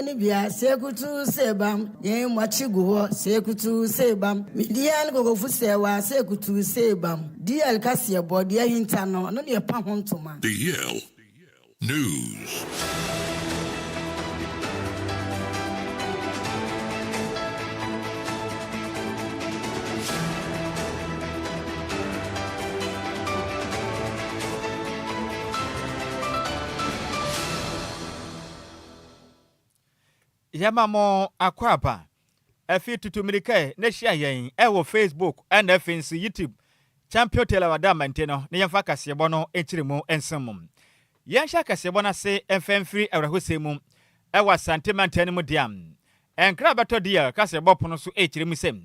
Ne bia sekutu sebam yɛn mwakyi gu hɔ sekutu sebam midian kokofu sɛwa sekutu sebam DL kaseɛ bɔ deɛ hinta no no deɛ pa ho ntoma. DL News. Yɛma mo akwaaba. Afi tutu mmirika ɛ na hyia yɛn ɛwɔ Facebook ɛna afei nso YouTube Champion Taylor Wada Mante no na yɛmfa kaseɛbɔ no nkyerɛ mu nsom mo. Yɛnhyɛ akaseɛbɔ no ase mfa mfiri awerɛhosɛm mu ɛwɔ Asante mantam no mu dea. Nkra bɛtɔ DL kaseɛbɔ pono so ɛrekyerɛ mu sɛ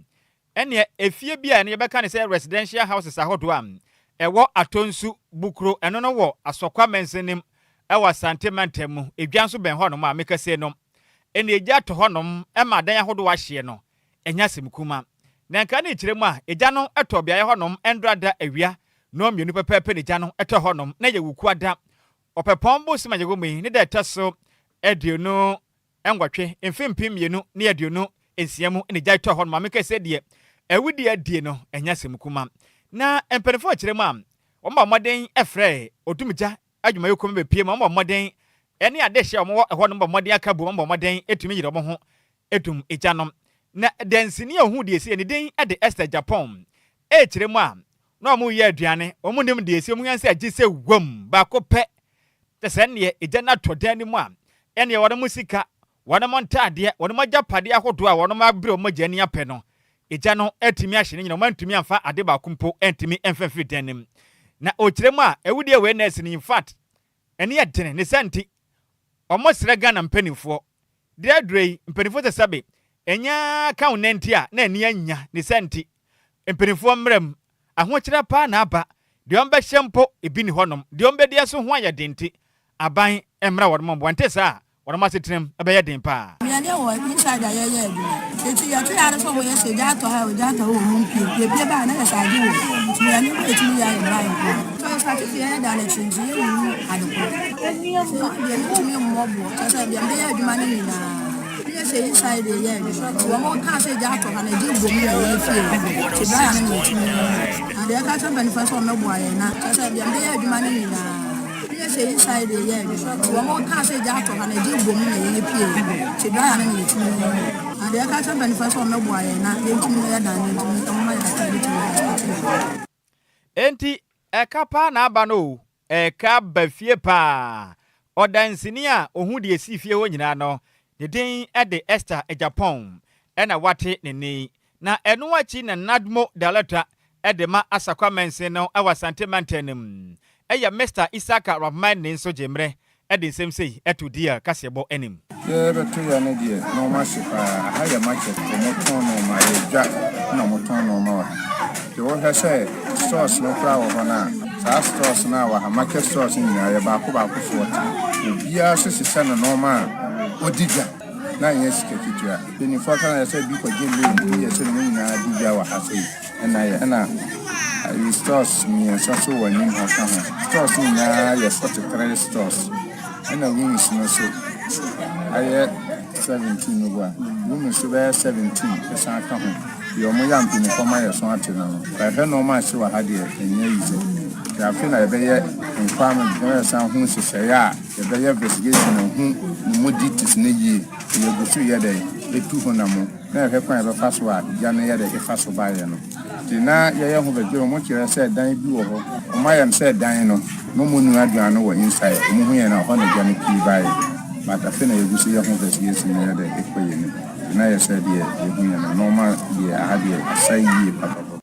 Ɛnneɛ efie bi a ɛno yɛbɛka no sɛ residential houses ahodoɔ a ɛwɔ Atonsu, Bukuro, ɛno no wɔ Asɔkwa mansinim ɛwɔ Asante mantam mu, edwa nso bɛn hɔnom a meka sei no, ɛnneɛ egya atɔ hɔnom ma adan ahodoɔ ahyeɛ no, ɛnyɛ asɛm kuma. Na nka ne nkyerɛ mu a, egya no tɔɔ beaeɛ hɔnom ɛndora da awia nnɔnmienu pɛpɛɛpɛ na egya no tɔ hɔnom, na ɛyɛ Wukuada, Ɔpɛpɔn bosome a yɛwɔ mu yi ne da ɛtɔ so 28, mfe 2026 mu na gyae tɔɔ hɔ no. Maame kae sɛ deɛ awudie adie no ɛnyɛ asɛm kuma. Na mpanimfoɔ kyerɛ mu a, wɔbɔ mmɔden frɛ odumgya adwumayɛkuo ma bɛpie mu, wɔbɔ mmɔden ne adehyeɛ a wɔwɔ ɛhɔ no bɔ mmɔden aka bom, wɔbɔ mmɔden tumi yere wɔn ho dum gya no. Na dansini a ɔhuu deɛ ɛsiiɛ, ne din de Esther Agyapong, rekyerɛ mu a, na wɔreyɛ aduane, wɔnnim deɛ ɛsi, wɔn sɛ agye sɛ wam baako pɛ, kyɛ sɛ ɛnneɛ egya no atɔ dan no mu a, ɛnneɛ wɔn sika, wɔn ntaadeɛ, wɔn agyapadeɛ ahodoɔ a wɔn abrɛ wɔn agya ani apɛ no, egya no atumi ahye ne nyina, wɔn antumi amfa ade baako mpo antumi amfa mfiri dan no mu. Na ɔkyerɛ mu a, awudie wei nɛɛse no, in fact, ɛne ɛdene, ne saa nti, wɔsrɛ Ghana mpanimfoɔ, Deɛ aduro yi, mpaninfoɔ sɛ sɛbe ɛnyɛ ara ka wo nanti a na ani anya, ne saa nti, mpaninfoɔ mmra mu, ahokyerɛ paa na aba, deɛ wɔbɛhyɛ mpo ebi nni hɔnom, deɛ wɔbɛdi nso ho ayɛ den nti, aban mmra wɔn mmoa, nte saa a wɔn asetenam bɛyɛ den paa. Yɛdeɛ wɔ inside a yɛyɛ adwuma nti yɛto yɛ ara sɛ wɔyɛ sɛ gya atɔ ha o gya atɔ hɔ wɔ mu mpie yɛpie baa na yɛ sɛ agye wɔ nti yɛne bɔ yɛtumi yɛ ayɛ mmra nko so yɛ sɛ atete yɛyɛ da no akyi nti yɛnhu ade korɔ Sɛ deɛ mentumi mmɔ boɔ kyerɛ sɛ deɛ mede yɛ adwuma no nyinaa meyɛ sɛ inside deɛ yɛ adwuma nti wɔn kaa sɛ gya atɔ ha na gye bom na ɛyɛ fie hɔ nti dryer no na ɛtumi na deɛ ɛka kyerɛ mpanimfoɔ sɛ wɔmmɛboa yɛn na kyerɛ sɛ deɛ mede yɛ adwuma no nyinaa meyɛ sɛ inside deɛ yɛ adwuma nti wɔn kaa sɛ gya atɔ ha na gye bom na ɛyɛ fie hɔ nti dryer no na ɛtumi na deɛ ɛka kyerɛ mpanimfoɔ sɛ wɔmmɛboa yɛn na yɛntumi yɛ dan no ntumi wɔma yɛ kakra bi tumi de Enti ɛka paa na aba no o, ɛka ba fie paa. Ɔdanseni a ɔhu deɛ ɛsii fie hɔ nyinaa no, ne din de Esther Agyapong na wate ne nne yi. Na ɛno akyi na NADMO Director de ma Asakwa Mansin no wɔ Asante Mantam no mu yɛ Mister Isaka Rahmani nso gyee mmerɛ de nsɛm sei to DL kaseɛbɔ anim. Yɛ bɛto ya no deɛ nnoɔma hye paa aha yɛ market ɔmo tɔn nnoɔma ɛyɛ dwa na ɔmo tɔn nnoɔma wɔ ha nti wo hwɛ sɛ stores no koraa wɔ hɔ no a saa stores no a wɔ ha market stores no nyinaa yɛ baako baako 40 obiara nso hyehyɛ ne nnoɔma a ɔdi dwa na ɛnyɛ sika ketewa mpaninfoɔ ka no yɛ sɛ bi kɔgye loan bi yɛ sɛ ne nyinaa di dwa wɔ ha sei ɛna yɛ ɛna ayi stores mmiɛnsa so wɔ anim ha ka ho stores nyinaa yɛ 43 stores Ɛna rooms no so ayɛ 17 no boa rooms so bɛyɛ 17 ɛsan ka ho deɛ ɔmo yɛ mpanyinfoɔ ma yɛ so ate no no bɛhwɛ nneɛma a ɛsi wɔ ha deɛ ɛnyɛ easy nti afei na yɛbɛyɛ nkwame na yɛsan ho nhyehyɛeɛ a yɛbɛyɛ investigation ho ne mu details no yie yɛgu so yɛ dɛ etu ho na mo na yɛhwɛ kwan a yɛbɛfa so a gya no yɛ dɛ efa so baeɛ no. Nti na yɛyɛ ho bɛdwene wɔn kyerɛ sɛ dan bi wɔ hɔ wɔn ayɛ no sɛ dan no na wɔn nua aduane no wɔ inside wɔn hu yɛn a ɔhɔ na gya no pii baeɛ but afei na yɛgu so yɛ ho investigation no yɛ dɛ ekɔ yɛn anim nti na yɛ sɛ deɛ yɛhu yɛn no nneɛma deɛ aha deɛ asɛe yie papapapa.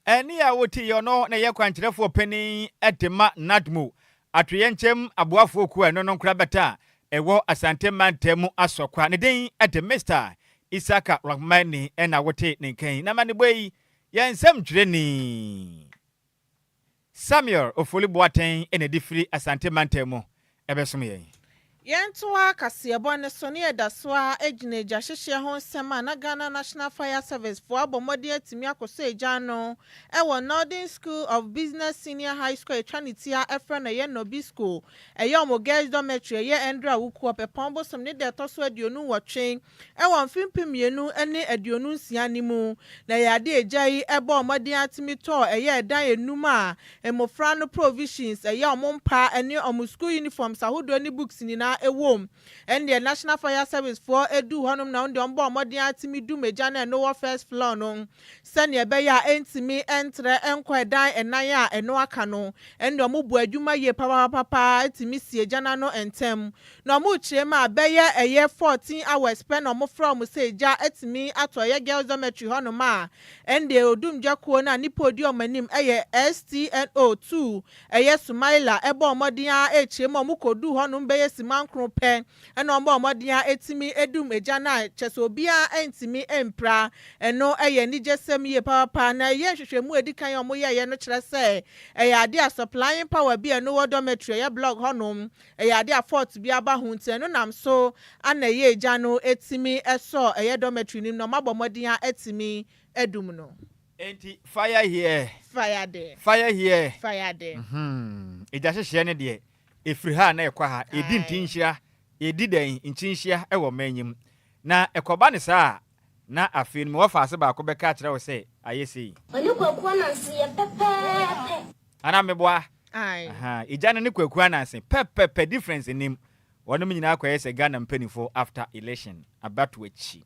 Ɛnne a wote yi, ɔno na ɛyɛ kwankyerɛfoɔ panin de ma NADMO, Atoyɛnkyɛm Aboafoɔ Kuo a ɛno no nkorabata a ɛwɔ Asante Mantam mu Asɔkwa. Ne din de Mister Isaka Rahmani na wote ne nka yi. N'amanebɔ yi yɛ nsɛmtwerɛni Samuel Ofori Boateng na ɛde firi Asante Mantam mu bɛsom yɛn. Yɛntoa kaseɛbɔ no so na yɛda so ara gyina egyahyehyeɛ ho nsɛm a na Ghana National Fire Service foɔ abɔ mmɔden atumi akɔsɔ egya ano wɔ Northern School of Business Senior High School a yɛtwa ne ti a ɛfrɛ no ɛyɛ Nobisco, ɛyɛ wɔn Girls Dormitory ɛyɛ Ɛndra Awuku Ɔpɛpɔn bosom ne da ɛtɔ so 28 wɔ mfe 2026 no mu. Na ɛyɛ ade a egya yi bɔɔ mmɔden atumi tɔɔ ɛyɛ ɛdan enum a mmofra no provisions, ɛyɛ wɔn mpa ne wɔn school uniforms ahodoɔ ne books nyinaa wom. Ɛndeɛ National Fire Service foɔ duu hɔnom na wɔn deɛ wɔbɔɔ mmɔden atumi dum egya no a ɛno wɔ first floor no sɛnea ɛbɛyɛ a ɛntumi ntrɛ nkɔ ɛdan ɛnan a ɛno aka no. Ɛndeɛ wɔbɔ adwuma yie papapapa tumi si egya no ano ntɛm. Na wɔrekyerɛ mu a bɛyɛ ɛyɛ 14 hours pɛ na wɔfrɛ wɔn sɛ egya atumi atɔ ɛyɛ girls dormitory hɔnom a ɛndeɛ odumgya kuo no a nipa odi wɔn anim ɛyɛ STNO 2 ɛyɛ Sumaila ɛbɔ mmɔden a ɛrekyerɛ mu a wɔkɔduu hɔnom bɛyɛ sima 9 pɛ ɛna wɔbɔ mmɔden a ɛtumi edum egya no a kyɛ sɛ obiara ɛntumi mpra. Ɛno ɛyɛ anigyesɛm yie papaapa na ɛyɛ nhwehwɛmu a edi kan a wɔyɛeɛ no kyerɛ sɛ ɛyɛ ade a supplying power bi a ɛno wɔ dormitory ɛyɛ block hɔnom ɛyɛ ade a fault bi aba ho nti ɛno nam so ana ɛyɛ egya no etumi ɛsɔ ɛyɛ dormitory no mu na wɔabɔ mmɔden a ɛtumi edum no. Enti fire here. Fire there. Fire here. Fire there. Egya hyehyɛ ne deɛ ɛfiri ha na ɛkɔ ha ɛdi ntinhyia ɛdi dɛn nkyinhyia ɛwɔ mman yi mu na ɛkɔba ne saa a na afei no mewɔ faase baako bɛka akyerɛ wo sɛ ayɛ sei. Ɔne Kwaku Ananse yɛ pɛpɛɛpɛ. Anaa meboa? Aye. Egya no ne Kwaku Ananse pɛpɛpɛ, difference nim. Wɔnom nyinaa kɔyɛ sɛ Ghana mpanimfoɔ after election abato akyi.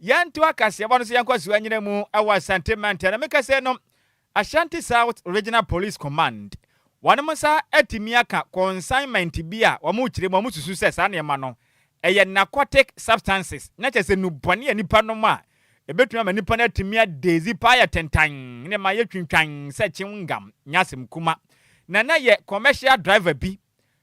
Yɛnto akaseɛbɔ no so, yɛnkɔ so anyina mu ɛwɔ Asante mantam na meka sɛ no Ashanti South Regional Police Command wɔnom nsa atumi aka consignment bi a wɔn kyerɛ mu wɔn susu sɛ saa nneɛma no ɛyɛ narcotic substances, na kyerɛ sɛ nubɔne a nipa nom a ebetumi ama nipa no atumi adezi paa yɛ tentan ne ma yɛ twintwan sɛ chewing gum nyɛ asɛm kuma. Na yɛ commercial driver bi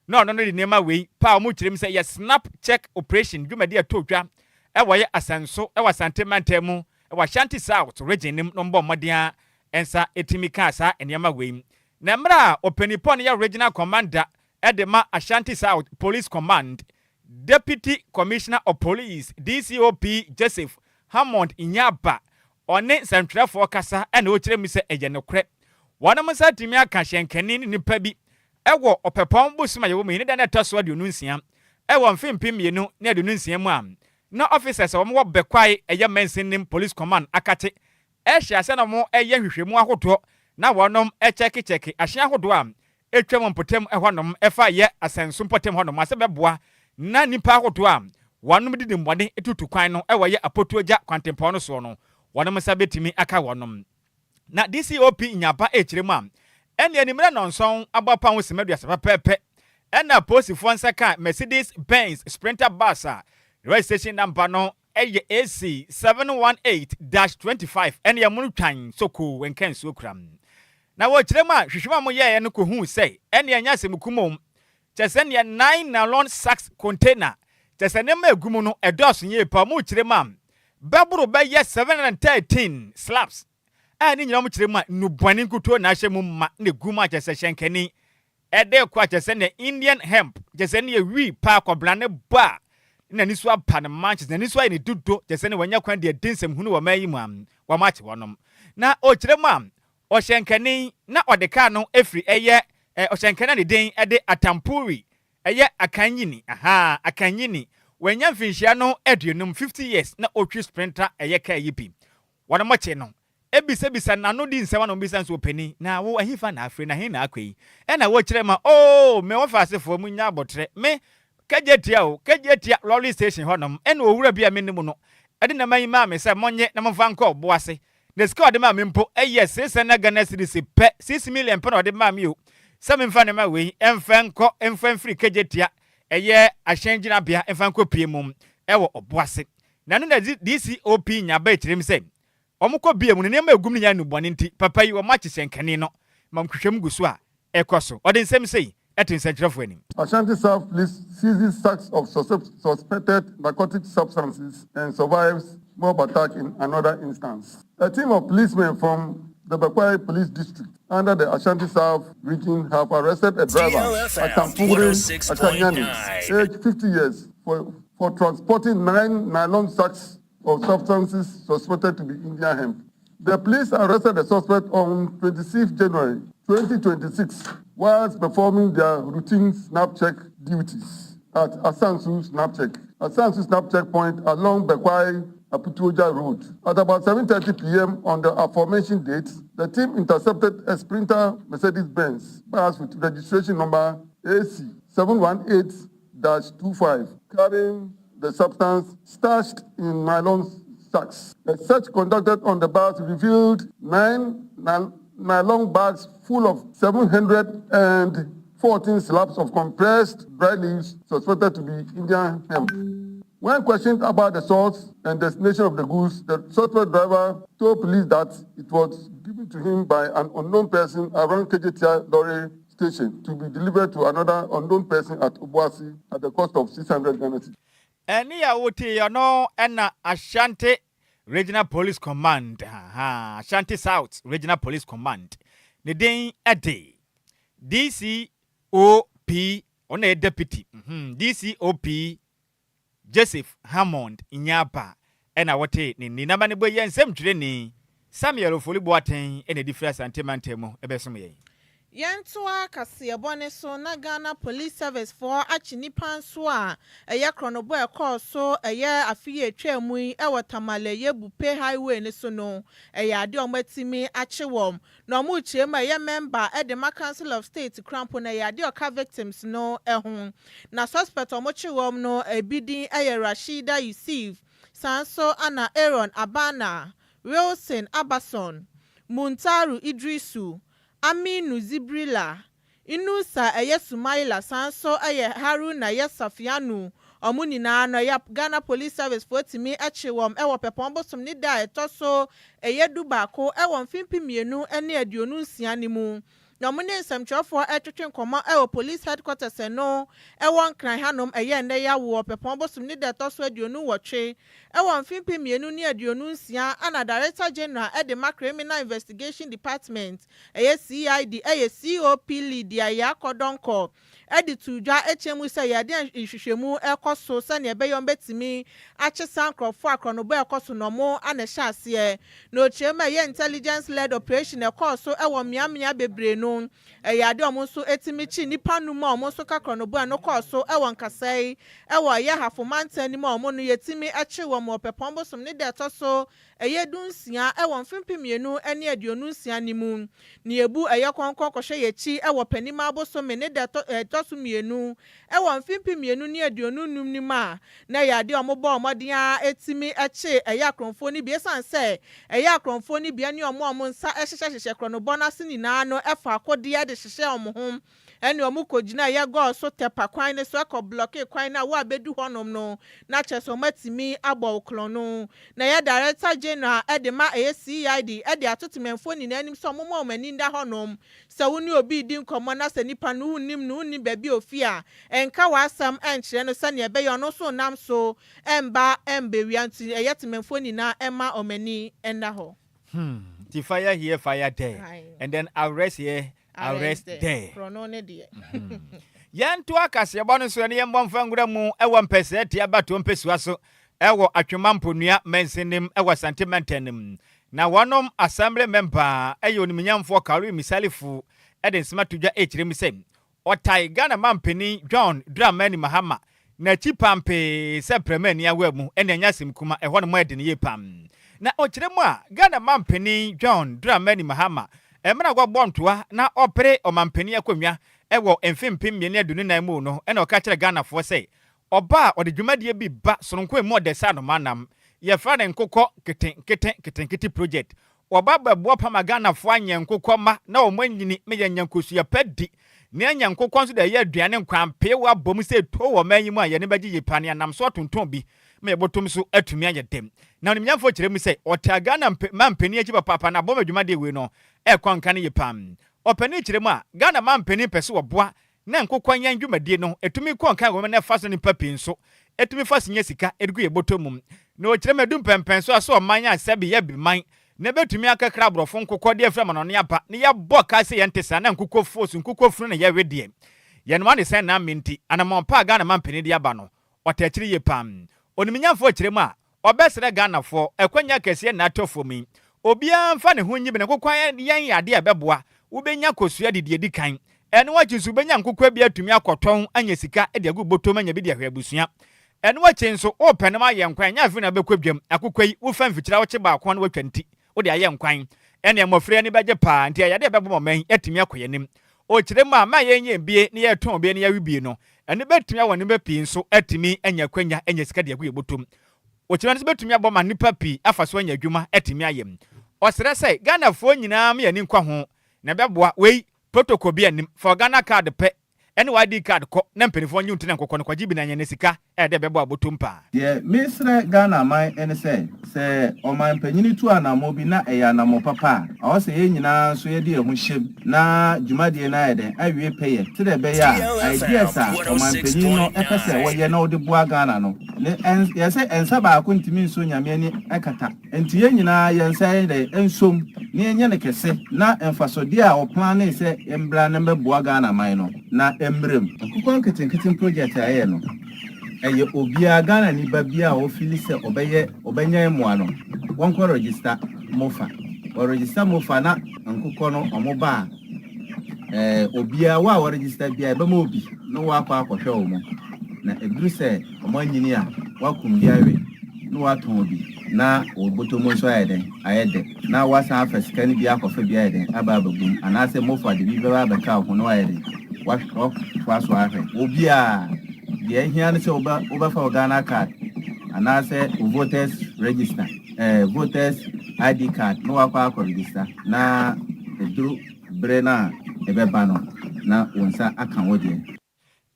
na ɔno no de nneɛma wei paa wɔn kyerɛ mu sɛ yɛ snap check operation dwumadi a ɛtɔ dwa ɛwɔ yɛ Asanso ɛwɔ Asante mantam mu ɛwɔ Ashanti South Region nim no mbɔ mmɔden a nsa etumi kaa saa nneɛma wei. Na mmerɛ a ɔpanipɔ no yɛ regional commander ɛde ma Ashanti South Police Command, Deputy Commissioner of Police, DCOP Joseph Hammond Nyaba, ɔne nsɛntwerɛfoɔ kasa ɛna ɔkyerɛ mu sɛ ɛyɛ nokorɛ wɔnom nsa tumi aka hyɛnkani ne nipa bi ɛwɔ Ɔpɛpɔn bosom a yɛwɔ mu yi ne da no ɛtɔ so 26 ɛwɔ mfe 2026 mu a na officers a wɔwɔ Bɛkwae ɛyɛ Mansinim Police Command akate ɛhyɛ ase na wɔn ɛyɛ nhwehwɛmu ahodoɔ na wɔnom ɛkyɛkekyɛke ahyɛn ahodoɔ a atwa mu mpɔtam ɛhɔnom ɛfa yɛ Asɛnso mpɔtam hɔnom asɛ bɛboa na nipa ahodoɔ a wɔnom didi mmɔden tutu kwan no ɛwɔ yɛ Apotuogya kwantempɔn no soɔ no wɔnom nsa bɛtumi aka wɔnom. Na DCOP Nyaba ɛkyerɛ mu a ɛne animmerɛ 7 abɔ apa ho sima 30 pɛpɛɛpɛ ɛna polisifoɔ nsa ka Mercedes Benz Sprinter bus a registration number no ɛyɛ AC 718-25 ɛne ɛmo no twan soko nka nsuo kura. Na wɔkyerɛ mu a hwehwɛmu a moyɛeɛ no kɔhuu sɛ ɛne ɛnyɛ asɛm kumom kyɛ sɛ neɛ 9 nylon sacks container kyɛ sɛ nneɛma egu mu no ɛdɔɔso yie pa mu kyerɛ mu a bɛboro bɛyɛ 713 slabs a ne nyinaa mo kyerɛ mu a nnubɔne nkutuo na ahyɛ mu ma na egu mu a kyɛ sɛ hyɛnkani ɛde kɔ a kyɛ sɛ ne Indian hemp kyɛ sɛ ne yɛ wii paa kɔbla ne bɔ a n'ani so apa ne mma kyɛ sɛ n'ani so ayɛ ne dodo kyɛ sɛ ne wɔnya kwan deɛ di nsɛm hunu wɔ man yi mu a wɔn akye wɔnom. Na ɔkyerɛ mu a ɔhyɛnkani na ɔde kaa no efiri ɛyɛ ɔhyɛnkani a ne din ɛde Atampuri ɛyɛ Akanyini aha Akanyini wɔanya mfinhyia no 50, 50 years, na ɔtwi Sprinter ɛyɛ kaa yi bi. Wɔn mo kye no ebisabisa n'ano di nsɛm ano bisa nso ɔpanin na wo ahifa na afiri na he na akɔ yi ɛna wɔkyerɛ ma oo me wɔfa asefoɔ mu nya abɔtrɛ me kagye tia o kagye tia lorry station hɔnom ɛna owura bi a me nim no ɛde nama yi maa me sɛ mɔnye na momfa nkɔ ɔbo ase na sika ɔde maa me mpo ɛyɛ 600 Ghana cedis pɛ, 6 million pɛ na ɔde maa me o sɛ memfa ne ma wei ɛmfa nkɔ ɛmfa mfiri kagye tia ɛyɛ ahyɛn gyinabea ɛmfa nkɔ pie mu ɛwɔ ɔbo ase. Na no na DCOP Nyaba ekyirem sɛ wɔn kɔ bia mu no nneɛma egum no nyɛ nnubɔne nti papa yi wɔn akye hyɛnkani no ma nhwehwɛmu gu so a ɛkɔ so. Ɔde nsɛm sei ɛto nsɛnkyerɛfoɔ anim. Ashanti South Police seizes sacks of suspected narcotic substances and survives mob attack in another instance. A team of policemen from the Bekwai Police District under the Ashanti South region have arrested a driver, Akampure Akanyani, aged 50 years, for, for transporting nine nylon sacks of substances suspected to be Indian hemp. The police arrested the suspect on 26 January 2026 whilst performing their routine snap check duties at Asansu Snap Check. Asansu Snap Check point along Bekwai Aputuoja Road. At about 7:30 p.m. on the aforementioned date, the team intercepted a Sprinter Mercedes-Benz bus with registration number AC 718-25 carrying the substance stashed in nylon sacks. A search conducted on the bus revealed nine nylon bags full of 714 slabs of compressed dry leaves suspected to be Indian hemp. When questioned about the source and destination of the goods, the suspect driver told police that it was given to him by an unknown person around Kejetia lorry station to be delivered to another unknown person at Obuasi at the cost of 600 Ghana cedis. Ɛne a wotie ɔno ɛna Ashanti Regional Police Command, aha, Ashanti South Regional Police Command. Ne din ɛde DCOP, ɔno yɛ deputy DCOP Joseph Hammond Nyaba ɛna wɔte ne ni na ma ne bɔ yɛ nsɛmtwerɛni Samuel Ofoli Boateng ɛna ɛde firi Asante mantam mu ɛbɛsom yɛn. Yɛntoa kaseɛbɔ ne so na Ghana Police Service foɔ akye nipa nso a ɛyɛ korɔnobɔ ɛkɔɔ so ɛyɛ afe yi atwa mu yi ɛwɔ Tamale Buipe Highway ne so no, ɛyɛ adeɛ a wɔatumi akye wɔn na wɔn rekyerɛ mu a ɛyɛ member ɛde ma Council of State krampo na ɛyɛ adeɛ a ɔka victims no ɛho. Na suspect a wɔkye wɔn no ebi din ɛyɛ Rashida Yusuf, saa nso ana Aaron Abana, Wilson Abason, Muntaru Idrisu, Aminu Zibrila, Inusa ɛyɛ Sumaila, san so ɛyɛ Haruna ɛyɛ Safianu. Ɔmo nyinaa no ɛyɛ Ghana Police Service foɔ tumi akye wɔn ɛwɔ Pɛpɔn bosom ne da a ɛtɔ so ɛyɛ 11 ɛwɔ 2026 ne mu. Na ɔmo ne nsɛmtwerɛfoɔ ɛtwetwe nkɔmɔ ɛwɔ police headquarters ɛno ɛwɔ Nkran hanom ɛyɛ nnɛ yɛ awoɔ Pɛpɔn bosom ne da ɛtɔ so 28 ɛwɔ 2026 ana Director General ɛde ma Criminal Investigation Department, ɛyɛ CID, ɛyɛ COP Lydia Yaa Donkor ɛde to dwa ɛkyɛn mu sɛ yɛde nhwehwɛmu ɛkɔ so sɛnea ɛbɛyɛ ɔmo bɛtumi akye saa nkorɔfoɔ akorɔnobɔ ɛkɔ so na ɔmo ana ɛhyɛ aseɛ. Na okyerɛ mu a ɛyɛ intelligence led operation ɛkɔɔ so ɛwɔ mmeammea bebree no, ɛyɛ ade a ɔmo nso etumi kyi nipa num a ɔmo nso ka korɔnobɔ ɛno kɔɔ so ɛwɔ nkasa yi ɛwɔ ɛyɛ Hafomantan mu a ɔmo no yɛtumi akye wɔn wɔ Pɛpɔn bosom ne da ɛtɔ so ɛyɛ 16 ɛwɔ 2026 ne mu. Na ebu ɛyɛ kɔnkɔn kɔhwɛ yɛkyi ɛwɔ panim abosome ne da ɛtɔ so 2 ɛwɔ 2025 ne mu a, na ɛyɛ adeɛ a wɔn bɔ ɔmɔden a etimi ɛkye ɛyɛ akorɔmfoɔ no bi, esan sɛ ɛyɛ akorɔmfoɔ no bi ɛne ɔmo a ɔmo nsa ɛhyehyɛhyehyɛ korɔnobɔ n'ase nyinaa no ɛfa akodeɛ de hyehyɛ ɔmo ho ɛne ɔmo kɔgyina ɛyɛ gɔɔ Tepa kwan ne so ɛkɔ block kwan no a wo abɛdu hɔnom no na kyerɛ sɛ ɔmo atumi abɔ korɔ no. Na ɛyɛ Director General ɛde ma ɛyɛ CID ɛde ato temanfoɔ nyinaa anim sɛ ɔmo ma ɔmo ani da hɔnom sɛ wo ne obi di nkɔmmɔ na sɛ nipa no wonnim no, wonnim baabi a ofi a, ɛnka w'asɛm ɛnkyerɛ no sɛnea ɛbɛyɛ ɔno nso nam so ɛmba ɛmbɛwia. Nti ɛyɛ temanfoɔ nyinaa ɛma ɔmo ani ɛnda hɔ. Nti fire here, fire there. Aye. And then arrest here, arrest there. Korɔ ne deɛ. Yɛnto akaseɛbɔ no so ɛne yɛmmɔ mfa nwura mu ɛwɔ mpɛsɛɛ tia batoɔ mpɛsua so ɛwɔ Atwoma Mponua mansinim ɛwɔ Asante mantanim. Na wɔnom assembly member ɛyɛ onimnyamfoɔ Karim Salifu ɛde nsɛm ato dwa ɛkyerɛ mu sɛ ɔtae Ghana mampanin John Dramani Mahama n'akyi pampee sɛ prɛmani awa mu ɛne ɛnyɛ asɛm kuma ɛhɔ nom ɛde ne yie pam. Na ɔkyerɛ mu a, Ghana mampanin John Dramani Mahama ɛmena wɔbɔ ntoa na ɔpere ɔmampanin akonnwa ɛwɔ mfe 2024 mu no, ɛna ɔka kyerɛ Ghanafoɔ sɛ ɔba a ɔde dwumadie bi ba sononko emu ɔde sɛ anoma nam yɛfrɛ ne nkokɔ nketenkete nketenkete project. Ɔba bɛboa pama Ghanafoɔ anyɛ nkokɔ ma na wɔn anyini meyɛ nya nkosua pa di na anya nkokɔ nso de ɛyɛ aduane nkwampee wɔ abɔ mu sɛ to wɔ man yi mu a yɛne bɛgye yie pa ne anam so atontɔn bi ma yɛbɔtɔm so atumi ayɛ dɛm. Na onimnyamfoɔ kyerɛ mu sɛ ɔte Ghana ma mpanin akyi papaapa na abɔm adwumadeɛ wei no ɛkɔ nka no yie pam. Ɔpanin kyerɛ mu a, Ghana ma mpanin pɛ sɛ wɔboa na nkokɔ nyɛn dwumadie no ɛtumi kɔ nka wɔ mu na ɛfa so nipa pii nso ɛtumi fa so nya sika ɛde gu yɛ bɔtɔ mu. Na ɔkyerɛ mu adu mpɛmpɛn so a sɛ ɔman a sɛbi yɛ bi man. Na ɛbɛtumi akakra aborɔfo nkokɔ de afiri amanɔne aba na yɛabɔ ka sɛ yɛnte saa na nkokɔ fuo so nkokɔ funu na yɛwe deɛ. Yɛnoa ne sɛn na amme nti anamɔn pa a Ghana mampanin de aba no ɔtaa akyiri yie paa. Onimnyanfoɔ kyerɛ mu a ɔbɛsrɛ Ghanafoɔ akwanya kɛseɛ na atɔ fam yi obiara mfa ne ho nyi bi na nkokɔ yɛn yɛ adeɛ a ɛbɛboa wobɛnya kosua de deɛ ɛdi kan. Ɛno akyi nso wobɛnya nkokɔ bi atumi akɔtɔn anya sika de agu bɔtɔm anya bi de ahwɛ abusua. Ɛno akyi nso, worepɛ nam ayɛ nkwan a, ɛnyɛ afei na wobɛkɔ dwam. Akokɔ yi, wofa mfikyire a wokye baako a na woatwa nti, wode ayɛ nkwan. Ɛnneɛ mmɔfra yi ani bɛgye paa. Nti ɛyɛ adeɛ a ɛbɛboa ɔman yi atumi akɔ yɛn anim. Ɔkyerɛ mu a, ma yɛnyɛ bie na yɛtɔn bie na yɛwe bie no, ɛno bɛtumi awɔ nneɛma pii nso atumi anya akwanya anya sika de agu yɛn bɔtɔm. Ɔkyerɛ no nso bɛtumi abɔ ma nnipa pii afa so anya adwuma atumi ayɛ. Ɔsrɛ sɛ, Ghanafoɔ nyinaa ma yɛn ani nkɔ ho na ɛbɛboa. Wei, protocol biara nnim. Fa wo Ghana card pɛ Ɛne wo ID card kɔ na mpaninfoɔ nye wo nti na nkokɔ no kɔgye bi na nyɛ ne sika ɛdɛ bɛbɔ abotom paa. Deɛ mesrɛ Ghana man ne sɛ, sɛ ɔman panyini tu anammɔn bi na ɛyɛ anammɔn papa a, ɛwɔ sɛ yɛn nyinaa nso yɛde yɛn ho hyɛm na dwumadie no ayɛ dɛn, awie pɛyɛ sɛdeɛ ɛbɛyɛ a ideas a ɔman panyin no pɛ sɛ wɔyɛ na wɔde boa Ghana no, ne ɛn, yɛ sɛ nsa baako ntumi nsɔ Nyame ani kata. Enti yɛn nyinaa yɛn nsa yɛ dɛn nsom na yɛnyɛ no kɛse na mfasodeɛ a wɔplanee sɛ yɛmbra na mbɛboa Ghana man no na ɛmmra mu. Nkokɔ nketenkete project a yɛyɛ no, ɛyɛ obiara, Ghanani ba biara a ɔfili sɛ ɔbɛyɛ, ɔbɛnya mmoa no, wɔnkɔ register mofa. Wɔ register mofa na nkokɔ no wɔn ba a, ɛɛ obiara, wo a wɔ register biara yɛbɛma obi na wakɔ akɔhwɛ wɔn. Na ɛduru sɛ wɔanyini a, woakum bi awe na woatɔn bi na wo bɔtɔ mu nso ayɛ dɛn? Ayɛ dɛ. Na woasan afa sika no bi akɔfa bi ayɛ dɛn? Aba abɛgu mu. Anaasɛ mofa de bi bɛba abɛka wo ho na woayɛ dɛn? Woatoa so ahwɛ. Obiara, deɛ ahia ne sɛ wobɛfa wo Ghana card anaasɛ wo voters register, eh, voters ID card na woakɔ akɔ register na ɛduru bere no a ɛbɛba no na wo nsa aka wo deɛ.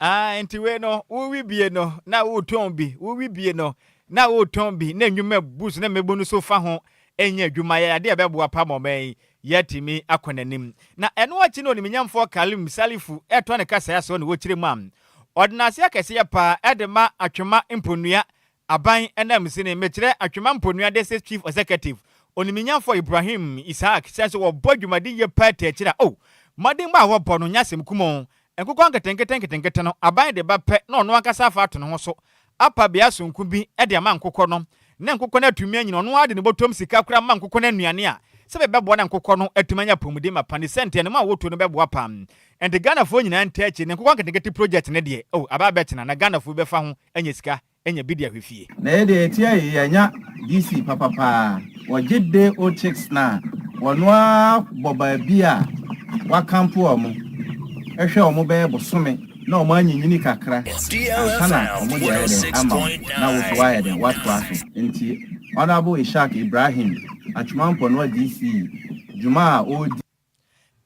Ah, nti wei no, wowi bie no, na wotɔn bi, wowi bie no, na wotɔn bi, na nnwuma bu so na mmabun no so fa ho nyɛ adwuma, yɛ adeɛ a ɛbɛboa pa ma ɔman yi yɛatumi akɔ n'anim. Na ɛno akyi no onimnyamfoɔ Kalim Salifu ɛtoa ne kasaeɛ so na wɔkyerɛ mu a, ɔde n'ase akɛseɛ paa ɛde ma Atwema Mponua Aban ananmusini, mekyerɛ Atwema Mponua District Chief Executive, Onimnyamfoɔ Ibrahim Isahak sɛ nso wɔbɔ dwumadi yie paa ti akyire a, oh, mmɔdenbɔ a wɔbɔ no nyɛ asɛm kumoo. Nkokɔ nketenkete nketenkete no, aban de ba pɛ na ɔno ankasa afa ato ne ho so apa bea sononko bi de ama nkokɔ no, na nkokɔ no atumi anyini. Ɔno ara de ne bɔtɔm sika koraa ma nkokɔ no nnuane a sɛbe ɛbɛboa na nkokɔ no atumi anya apɔmuden mapa. Ne sɛ nti, ɛnam a wɔtuo no bɛboa paa. Ɛnti Ghanafoɔ nyinaa ntaa akyi ne nkokɔ nketenkete project no deɛ, oh, aba abɛtena na Ghanafoɔ bi bɛfa ho anya sika anya bi de ahwɛ fie. Na yɛ deɛ yɛte ayɛ yi yɛanya DC papa paa. Wɔgye day old chicks no a, wɔno ara bɔ baabi a wɔakampo wɔn, hwɛ wɔn bɛyɛ bosome na wɔn anyinyini kakra ansa na wɔn de ayɛ dɛn ama wo na wo nso woayɛ dɛn woatoa so. Nti Honourable Ishaq Ibrahim Atwuma Mponoa DC dwuma a ɔredi.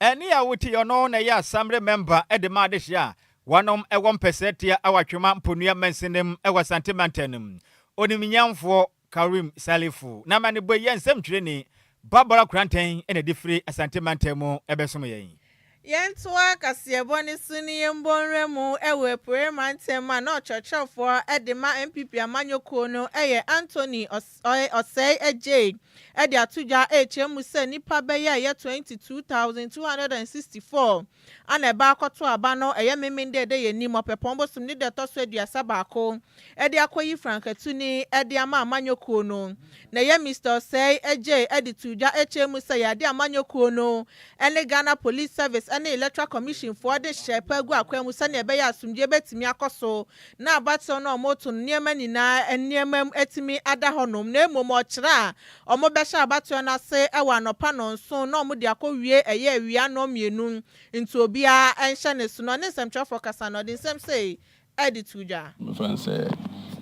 Ɛnne a wote yi, ɔno na ɛyɛ asamble mɛmba de ma adehye a wɔnom wɔ mpɛsɛtia wɔ Atwema Mponua mansinim wɔ Asante mantam no mu. Onimnyamfoɔ Karim Salifu na amanebɔ yi yɛ nsɛmtwerɛni Barbara Koranteng na ɛde firi Asante mantam mu bɛsom yɛn. Yɛntoa kaseɛbɔ no so ne yɛmbɔ nwura mu wɔ Apueeɛ mantam a na ɔkyerɛkyerɛfoɔ de ma NPP amanyɔkuo no yɛ Anthony Osei Adjei de ato dwa rekyerɛ mu sɛ nnipa bɛyɛ a ɛyɛ 22,264 a na ɛba akɔto aba no ɛyɛ Memenda a ɛda yɛn anim, Ɔpɛpɔn bosom ne da ɛtɔ so 31 de akɔyi frankatuni de ama amanyɔkuo no. Na ɛyɛ Mister Osei Adjei de too dwa kyerɛ mu sɛ yɛade amanyɔkuo no ne Ghana Police Service ne Electoral Commission foɔ de hyɛ pa agu akwan mu sɛdeɛ ɛbɛyɛ a asomdwoeɛ bɛtumi akɔ so na abatoɔ no a wɔreto no nneɛma nyinaa nneɛma mu atumi ada hɔnom, na mmom ɔkyerɛ a wɔbɛhyɛ abatoɔ no ase wɔ anɔpa nnɔnson na wɔde akɔwie ɛyɛ awia nnɔnmienu nti obiara nhyɛ ne so. Na ɔne nsɛmtwerɛfoɔ kasa no, ɔde nsɛm sei de too dwa. Mefa no sɛ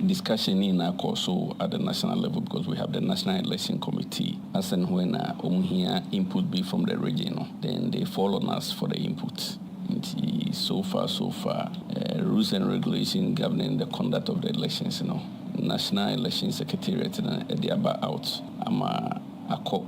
discussion ne nyinaa kɔɔ so at the national level because we have the national election committee as and when a wɔn hia input bi from the region no then they fall on us for the input. Nti so far so far rules and regulation governing the conduct of the elections no National Election Secretariat no de aba out ama akɔ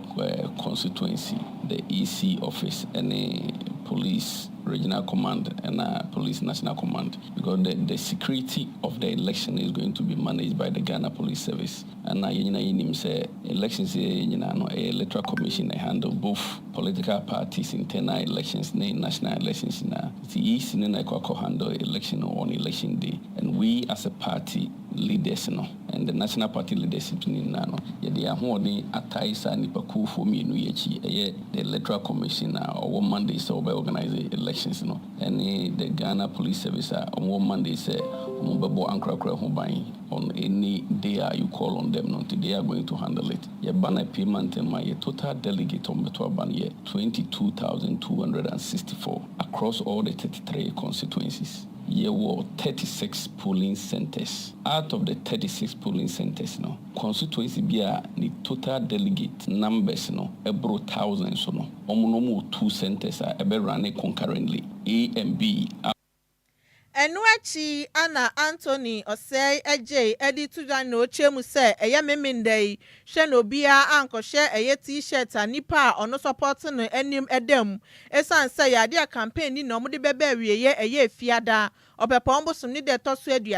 constituency, the EC office ne police. Regional Command ɛna Police National Command because the security of the election is going to be managed by the Ghana Police Service. Ɛna yɛn nyinaa yɛnim sɛ elections yɛ nyinaa no, ɛyɛ Electoral Commission na handle both political parties internal elections ne national elections nyinaa. Nti EC no na ɛkɔ akɔ handle election on election day, and we as a party leaders no and the national party leadership no nyinaa no, yɛde ahoɔden atae saa nipakuofoɔ mmienu yi akyi, ɛyɛ the Electoral Commission a ɔwɔ mandate sɛ ɔbɛ organise elections no ɛne the Ghana Police Service a ɔwɔ mandate sɛ ɔmo bɛbɔ ankorakora ho ban on any day a you call on them no. Nti they are going to handle it. Yɛba no apie mantam a, yɛ total delegate ɔmbɛto aba no yɛ 22,264 across all the 33 constituencies. Yɛwɔ 36 polling centers. Out of the 36 polling centers no, constituency bi a ne total delegate numbers no ɛboro thousand so no, ɔmo no ɔmo wɔ two centers a ɛbɛ run concurrently, A and B. Ɛno akyi ana Anthony Ɔsɛe Agye de to dwa na ɔkyerɛ mu sɛ ɛyɛ Memenda yi, hwɛ na obiara ankɔhyɛ ɛyɛ T-shirt a nipa a ɔno support no anim da mu, ɛsiane sɛ yɛade a campaign ni na wɔde bɛbɛ awieeɛ ɛyɛ Efiada Ɔpɛpɔn bosom ne deɛ ɛtɔ so 30,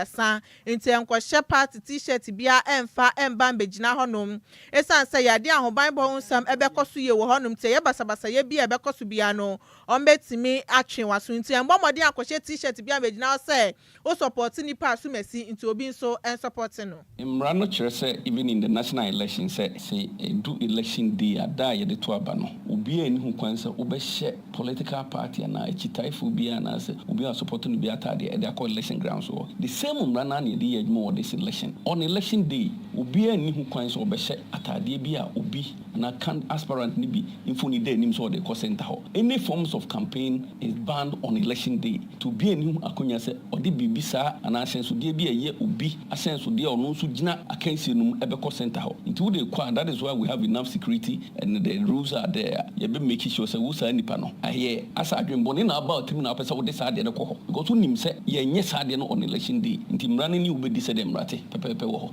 nti nkɔhyɛ party T-shirt biara ɛmfa ɛmba mbɛgyina hɔnom, ɛsiane sɛ yɛade ahobanbɔ ho nsɛm ɛbɛkɔ so yie wɔ hɔnom, nti ɛyɛ basabasayɛ bi a ɛbɛkɔ so biara no, ɔmbɛtumi atwe waso. Nti ɛmbɔ mmɔden akɔhyɛ T-shirt bi abɛgyina hɔ sɛ o support nipa asomasi, nti obi nso ɛn support no. Mmara no kyerɛ sɛ even in the national election, sɛ ɛdu election day a, da a yɛde to aba no, obiara nni ho kwan sɛ wobɛhyɛ political party anaa akyitaefoɔ biara anaasɛ obi a support no bi ataadeɛ ɛde akɔ election ground so hɔ. The same mmara no na yɛde yɛ adwuma wɔ this election. On election day, obiara nni ho kwan sɛ ɔbɛhyɛ ataadeɛ bi a obi anaa can aspirant no bi mfoni da anim sɛ ɔde kɔ center hɔ. Any forms of campaign is banned on election day. Nti obiara nni ho akonnwa sɛ ɔde biribi saa anaa ahyɛnsodeɛ bi a ɛyɛ obi ahyɛnsodeɛ a ɔno nso gyina akansie no mu ɛbɛkɔ center hɔ. Nti wode kɔ a, that is why we have enough security and the rules are there. Yɛbɛ make sure sɛ wo saa nipa no ayɛ asa adwenbɔne na aba ɔtirim na wopɛ sɛ wode saa adeɛ no kɔ hɔ, because wonim sɛ yɛnyɛ saa adeɛ no on election day. Nti mmara no ne wobɛdi sɛ deɛ mmara te pɛpɛɛpɛ wɔ hɔ.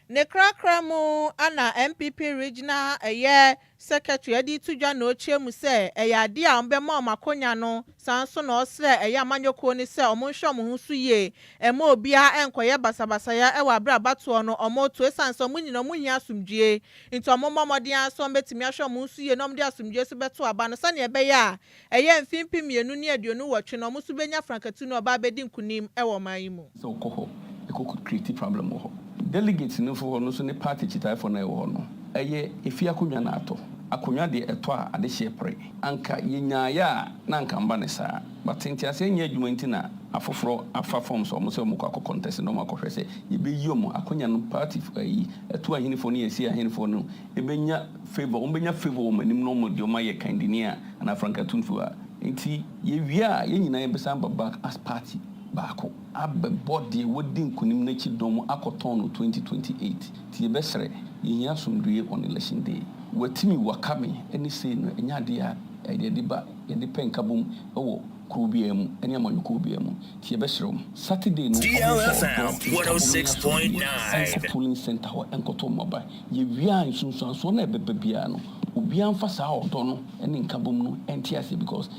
Ne krakra mu ana NPP Regional ɛyɛ Secretary de to dwa na ɔkyerɛ mu sɛ ɛyɛ adeɛ a wɔbɛma wɔn akonnwa no. Saa nso na ɔsrɛ ɛyɛ amanyɔkuo no sɛ wɔn nhwɛ wɔn ho so yie, ɛma obiara nkɔyɛ basabasaya ɛwɔ abere abatoɔ no wɔn to, esan sɛ wɔn nyinaa wɔn hia asomdwie, nti wɔn mmɔ mmɔden aso wɔn bɛtumi ahwɛ wɔn ho so yie na wɔn de asomdwie so bɛto aba no, sɛnea ɛbɛyɛ a ɛyɛ mfimfin 2028 no, wɔn nso bɛnya frankatu na ɔba abɛdi nkunim ɛwɔ ɔman yi mu. Sɛ wokɔ hɔ ɛkɔ create problem wɔ hɔ, delegates no fo hɔ no so ne party kyitaefoɔ no ɛwɔ hɔ no, ɛyɛ efi akonnwa no atɔ akonnwa deɛ ɛtɔ a adehyeɛ pere anka yɛnyaayɛ a na anka mba ne saa, but nteaseɛ nyɛ adwuma nti na afoforɔ afa form sɛ ɔmo sɛ ɔmo kɔ akɔ contest na ɔmo akɔhwɛ sɛ yɛbɛyi ɔmo akonnwa no. Party ayi ɛto ahenefo no, yɛsi ahenefo no ɛbɛnya favour, ɔmo bɛnya favour wɔ ɔmo anim na ɔmo deɛ ɔmo ayɛ kandini a anaa frankatunfo a. Nti yɛwie a, yɛn nyinaa yɛbɛsan ba back as party baako abɛbɔ deɛ wɔdi nkunim n'akyi dɔm akɔtɔn no 2028. Nti yɛbɛsrɛ, yɛhia asomdue on election day. Watimi wakame ne sei no, ɛnyɛ adeɛ a yɛde ba yɛde pɛ nkabom wɔ kuro biara mu ne amanyɔkuo biara mu. Nti yɛbɛsrɛ wo, Saturday no, DLFM 106.9. ɛnkɔ polling center hɔ ɛnkɔtɔ mmaba. Yɛwie a, nsunsuansoɔ no a ɛbɛba biara no, obiara mfa saa ɔdɔ no ne nkabom no ɛnte aseɛ because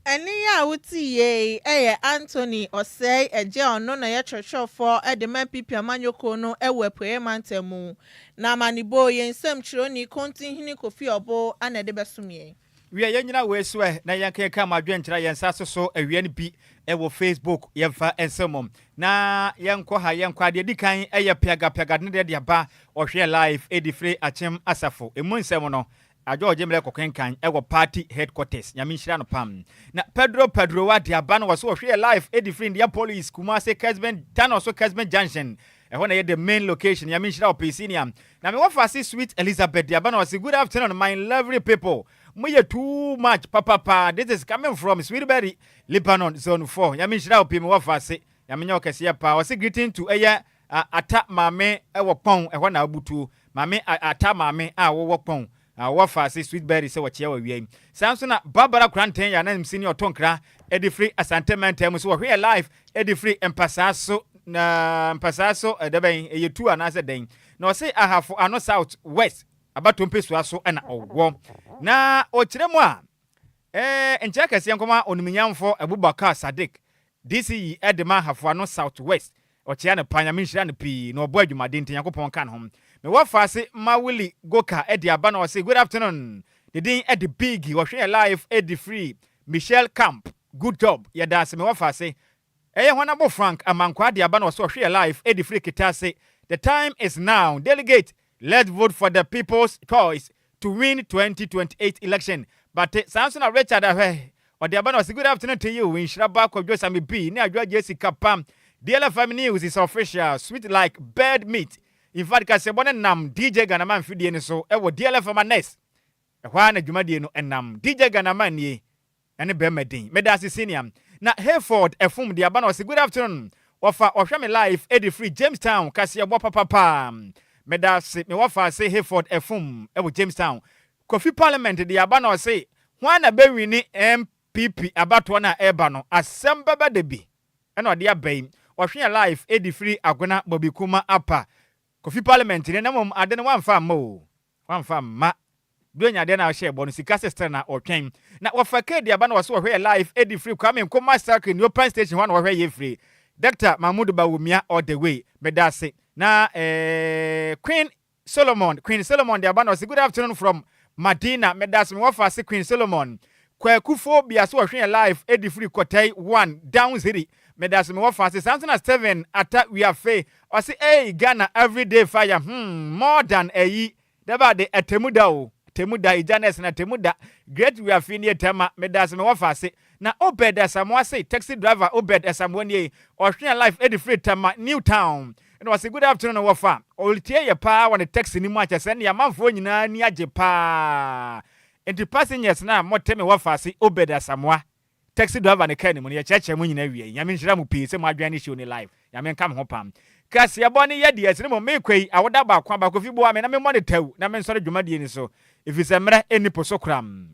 Ɛne yi a wote yie yɛ Anthony Ɔsɛe Ɛgye, ɔno na ɛyɛ kyerɛkyerɛfoɔ de ma NPP amanyɔkuo no wɔ Apueeɛ Mantam mu. Na amanebɔ yɛn nsɛm kyerɛwni Kontinhene Kofi Ɔbo ana ɛde bɛsom yɛn. Wie yɛn nyina wei so ɛ na yɛnkenka mo adwenkyerɛ yɛn nsa so so awia no bi wɔ Facebook. Yɛmfa nsɛm mu na yɛnkɔ ha, yɛnkɔ adeɛ di kan ɛyɛ piagapiaga ne deɛ de aba. Ɔhwɛ live ɛdi firi Akyem Asafo emu nsɛm no adwo ɔgye mmerɛ kɔkenkan ɛwɔ party headquarters. Nyame nhyira no pam. Na Pedro Pedro wa de aba no wɔ so ɔhwɛ live ɛdi firi Indianapolis, Kumase, Kesben Tano so, Kesben Junction, ɛhɔ na yɛ the main location. Nyame nhyira ɔpɛ senior. Na mewɔ faase Sweet Elizabeth de aba na ɔse, "Good afternoon, my lovely people, moyɛ too much papapa. This is coming from Sweetberry, Lebanon Zone 4." Nyame nhyira wo pii, mewɔ faase. Nyame nyɛ ɔkɛseɛ paa. Ɔse greeting to ɛyɛ Ata Maame ɛwɔ Kpɔn ɛhɔ na abutuo Maame Ata Maame a wɔwɔ Kpɔn wɔwɔ faase. Sweetberry sɛ wɔkyea wɔ awia yi. Saa nso na Barbara Koranten yɛ anamsi ne ɔtɔ nkra ɛde firi Asante mantam mu so wɔhwɛ yɛ live ɛde firi Mpasaa so, na Mpasaa so ɛdɛ bɛn ɛyɛ tu anaasɛ dɛn na ɔse Ahafo Ano South West abatompe soa so ɛna ɔwɔ na ɔkyerɛ mu a. Nkyɛ kɛseɛ nkɔma onimnyamfo Abubakar Sadiq, DCE de ma Hafoano South West. Ɔkyea no pa, Nyame nhyira no pii na ɔbɔ adwumaden nti Nyankopɔn nka ne ho. Me wɔfaase Mawuli Goka de aba na ɔse good afternoon, ne din de Biggie, ɔhwɛ yɛn live de firi Michelle Camp, good job, yɛdaase me wɔfaase. Ɛyɛ hwan abo Frank Amankwaa de aba na ɔse ɔhwɛ yɛn live de firi Kitase, the time is now, delegate let's vote for the people's choice to win 2028 election. Bate saa nso na Richard Ahwɛ ɔde aba na ɔse good afternoon to you, Nhyira ba Kwadwo Sami B ne Adwoa Jessica Pam. DLFM news is official, sweet like bird meat. In fact, kaseɛbɔ no nam DJ Ghanaman mfidie no so ɛwɔ DLFM Annex. Ɛhɔ ara na dwumadie no nam. DJ Ghanaman nie ɛne bɛrima din. Meda ase senior. Na Hayford ɛfom de aba na ɔse good afternoon. Wɔfa ɔhwɛ me live ɛde firi Jamestown, kaseɛbɔ papapa. Meda ase me wɔfa ase Hayford ɛfom ɛwɔ Jamestown. Kofi Parliament de aba na ɔse hwan na bɛwini NPP abatoɔ no a ɛreba no, asɛm bɛba da bi ɛna ɔde aba yi. Ɔhwɛ yɛn live ɛde firi Agona Bobby Kuma apa. Kofi Parliament ne na mmom ade no wamfa amma o. Wamfa amma. Duro nya adeɛ na ɔhyɛ bɔ no sika sister na ɔtwɛn. Na wɔfa kedi aba na ɔso ɔhwɛ yɛ live ɛde firi Kwame Nkrumah Circle Neopan Station hɔ na ɔhwɛ yɛ firi. Dr. Mahmoud Bawumia all the way. Meda ase. Na Queen Solomon de aba na ɔse good afternoon from Madina. Meda ase me wɔfa ase Queen Solomon. Kwaku Phobia so ɔhwɛ yɛ live ɛde firi Kɔtɛi 1 Down City. Meda ase me wɔfa ase. Saa nso na Steven Ata Wiafe ɔse hey Ghana everyday fire, more than ɛyi dɛbɛ ade ɛtɛmu da o, temu da igya nurse na temu da great wiafe nie tɛma. Meda ase me wɔfa ase. Na Obed Asamoah se taxi driver Obed Asamoah nie, ɔhwɛ live ɛde firi Tema New Town ɛna wɔse good afternoon wɔfa. Ɔretie yɛ paa wɔ ne taxi no mu akyɛ sɛ ne amanfoɔ nyinaa ni agye paa, nti passengers na mote me wɔfa ase Obed Asamoah taxi driver ne kaa ne mu no, yɛkyerɛkyerɛ mu nyinaa wie. Nyame nhyira mu pii sɛ mo adwene ne show ne live. Nyame nka mo ho pam. Kaseɛbɔ ne yɛ deɛ ɛsene mo meekɔ yi awoda baako a baako fi boa me na memmɔ ne tɛw na mensɔre dwumadie ni so, ɛfiri sɛ mmerɛ ɛnni po so koram.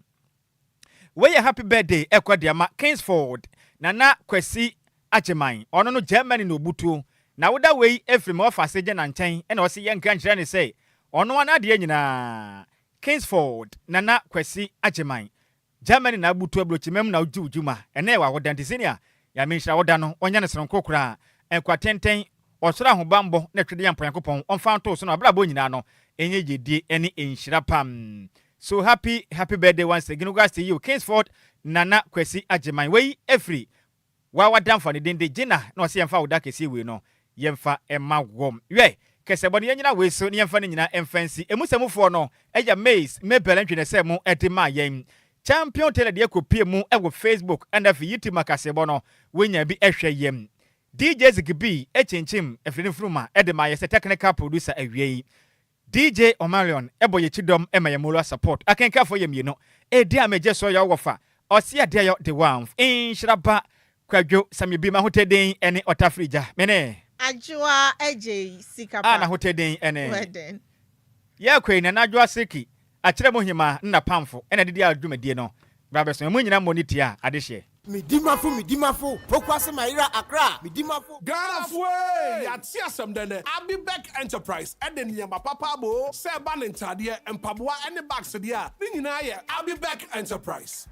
Wei yɛ happy birthday ɛkɔ de ama Kingsford Nana Kwasi Agyeman. Ɔno no Germany na obutuo na woda wei efiri ma ɔfa ase gye na nkyɛn ɛna ɔsi yɛ nka nkyerɛ ne sɛ ɔno ana adeɛ nyinaa. Kingsford Nana Kwasi Agyeman, Germany na abutu, aburokyimam na ogye dwuma. Ɛnɛ yɛ wawoda, nti sɛnea Nyame nhyira woda no, ɔnyɛ no soronko koraa, nkwa tenten, ɔsoro ahobammɔ na ɛtwede yɛ Mponyankopɔn ɔmfa nto so na abrabɔ nyinaa no ɛnyɛ gyedie ne nhyira pam. So happy happy birthday once again, regards to you, Kingsford Nana Kwasi Agyeman. Wei efiri wa wadamfa ne din de Gyina na ɔsɛ yɛmfa woda kɛseɛ wei no yɛmfa ɛma wɔm wɛ kɛsɛ bɔ no. Yɛnyina wei so ne yɛmfa no nyinaa ɛmfa nsi emu sɛmufoɔ no ɛyɛ Maize Mabel ntwene sɛ mo ɛde maa yɛn Champion Taylor deɛ kɔpie mu ɛwɔ Facebook ɛna afei YouTube akaseɛbɔ no wonya bi ɛhwɛ yɛm. DJ Zigibi ɛkyinkyim afiri ne mfuruma ɛde maa yɛ sɛ technical producer. Awie yi, DJ Omarion ɛbɔ yɛ kyidɔm ɛma yɛ moral support. Akenkafoɔ yɛ mmienu ɛdi a megye so yɛ wɔfa ɔsi adeɛ yɛ de wanf nhyira ba Kwadwo Sami bi ma hotɛden ɛne Ɔtafiri gya mene Adwoa Agye Sika. A na hotɛden ɛne Wedding. Yɛkɔ yi Nana Adwoa Siriki akyerɛ mu hima nna pamfo ɛna didi a dwumadie no brabɛso ɛmu nyina mmɔ ne tia adehyeɛ. Medimafo, medimafo, Pokuase mayera Accra, medimafo. Ghanafoɔ, yɛate asɛm dɛnɛ. Abibek Enterprise ɛde nneɛma papa abo sɛ ɛba ne ntadeɛ, mpaboa ne bags deɛ a ne nyinaa yɛ Abibek Enterprise.